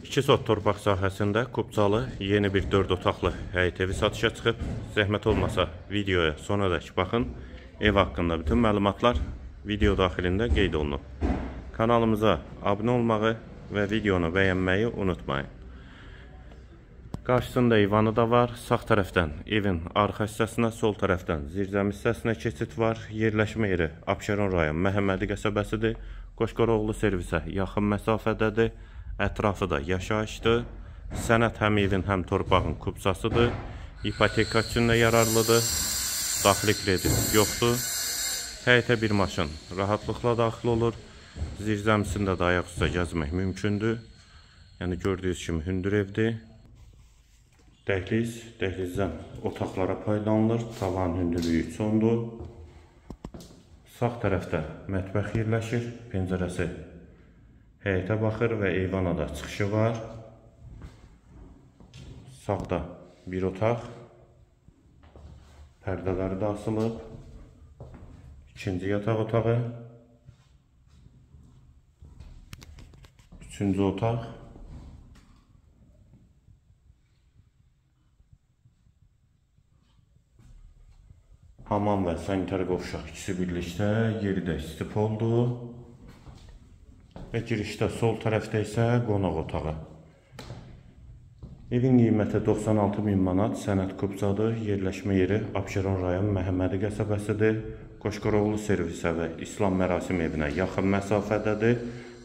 2 sot torpaq sahəsində Kubcalı yeni bir 4 otaqlı həyət evi satışa çıxıb. Zəhmət olmasa videoya sonadək baxın. Ev haqqında bütün məlumatlar video daxilində qeyd olunub. Kanalımıza abunə olmağı və videonu bəyənməyi unutmayın. Qarşısında eyvanı da var. Sağ tərəfdən evin arxa hissəsinə, sol tərəfdən zirzəmi hissəsinə keçid var. Yerləşmə yeri Abşeron rayon Məhəmmədi qəsəbəsidir. Qoşqoroğlu servisə yaxın məsafədədir. Ətrafı da yaşayışdır. Sənəd həm evin, həm torpağın kubcasıdır. İpoteka üçün də yararlıdır. Daxili kredi yoxdur. Həyətə bir maşın rahatlıqla daxil olur. Zirzəmisində də ayaq üstə gəzmək mümkündür. Yəni gördüyünüz kimi hündür evdir. Dəhliz, dəhlizdən otaqlara paylanılır. Tavan hündürlüyü 3,10-dur. Sağ tərəfdə mətbəx yerləşir. Pəncərəsi həyətə baxır və eyvana da çıxışı var. Sağda bir otaq. Pərdələri də asılıb. İkinci yataq otağı. Üçüncü otaq. Hamam və sanitar qovşaq ikisi birlikdə, yeri də istipoldur. Və girişdə sol tərəfdə isə qonaq otağı. Evin qiyməti 96 min manat, sənəd kubcadır. Yerləşmə yeri Abşeron rayon Məhəmmədi qəsəbəsidir. Qoşqoroğlu servisə və İslam mərasim evinə yaxın məsafədədir.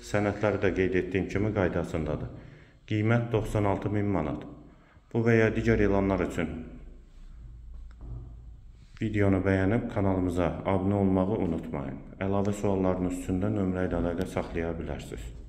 Sənədləri də qeyd etdiyim kimi qaydasındadır. Qiymət 96 min manat. Bu və ya digər elanlar üçün videonu bəyənib kanalımıza abunə olmağı unutmayın. Əlavə suallarınız üçün də nömrə ilə əlaqə saxlaya bilərsiniz.